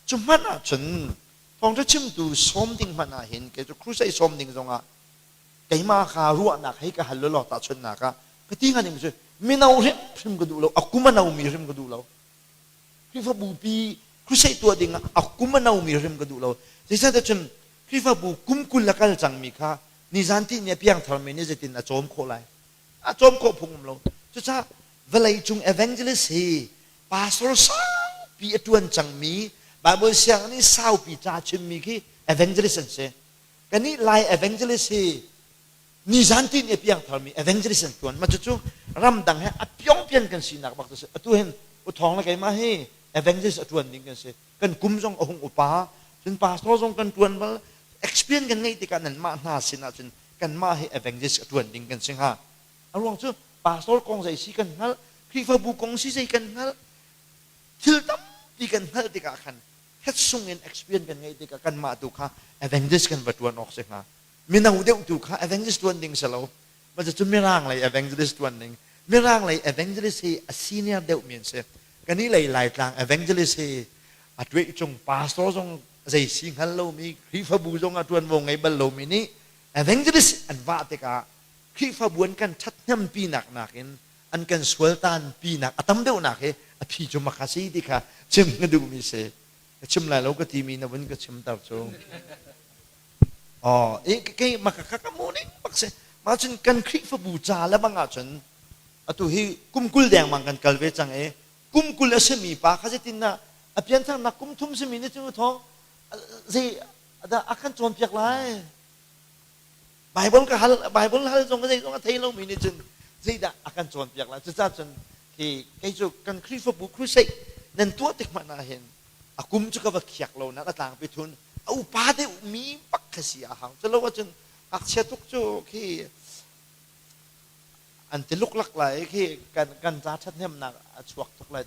Cu hmanh ahcun thawngṭha chimtu sawm ding hmanh ah hin kei cu crusade sawm ding zongah keimah kha ruahnak hei ka hal law tahchunhnak ah ka ti hnga ding cu mino hrimhrim ka duh lo, a kum a nomi hrim ka duh lo. Khrihfabu pi crusade tuah ding ah a kum a nomi hrim ka duh lo. Zeicahtiah cun Khrihfabu kum 20 a kal cangmi kha nizan ti ni a piangtharmi nih zeitin a cawm khawh lai? A cawm khawh phung um lo. Cucaah vawleicung evangelist hi pastor saupi a ṭuan cangmi Bible sianginn i saupi ca chimmi khi evangelist an si. Kannih Lai evangelist hi nizan ti ni a piangtharmi evangelist an ṭuan. Mah cucu ramdang he a piongpian kan sinak bak cu si. Atu hin U Thawng le keimah hi evangelist a ṭuan ding kan si. Kan kum zong a hung upa, cun pastor zong kan ṭuan bal. Experience kan ngeih tikah nanmah hna sin ahcun kanmah hi evangelist a ṭuan ding kan si hnga. A ruang cu pastor kong zei si kan hngalh, Khrihfabu kong si zei kan hngalh, thil tampi kan hngalh tikah khan hetsung in experience kan ngeih tikah kanmah tu kha evangelist kan va ṭuan awk si hnga. Mino deuh tu kha evangelist ṭuan ding si lo. Mah cu Mirang lei evangelist ṭuan ding. Mirang lei evangelist hi a senior deuhmi an si. Kannih lei Laitlang evangelist hi a tueh cung pastor zong zei si hngal lomi, Khrihfabu zong a ṭuanvo ngei bal lomi nih evangelist an vah tikah Khrihfabu an kan ṭhathnempinak nakin an kan sualtanpinak a tam deuhnak hi a phi cu maka si ti kha chim ka duhmi si. Ka chim lai lo ka timi na vun ka chimter cu. Oh, e kei maka kha ka mu ning bak si. Mah cun kan Khrihfabu ca le bang ahcun atu hi kum 20 dengmang kan kal ve cang i kum 20 a simi pa kha zeitin dah a piantharnak kum thum simi nih cun thawng zei dah a kan cawnpiak lai? Bible ka hal Bible hal zong zei zong a thei lomi nih cun zeidah a kan cawnpiak lai? Cucaah cun khi kei cu kan Khrihfabu crusade nan tuah tik hmanh ah hin a kum cu ka va khiak lo nak a tlangpi thun a upa deuh mi bak kha si a hau. Culo ahcun ngakchia tuk cu khi an ti luklak lai khi kan kan ca ṭhathnemnak a chuak tuk lai.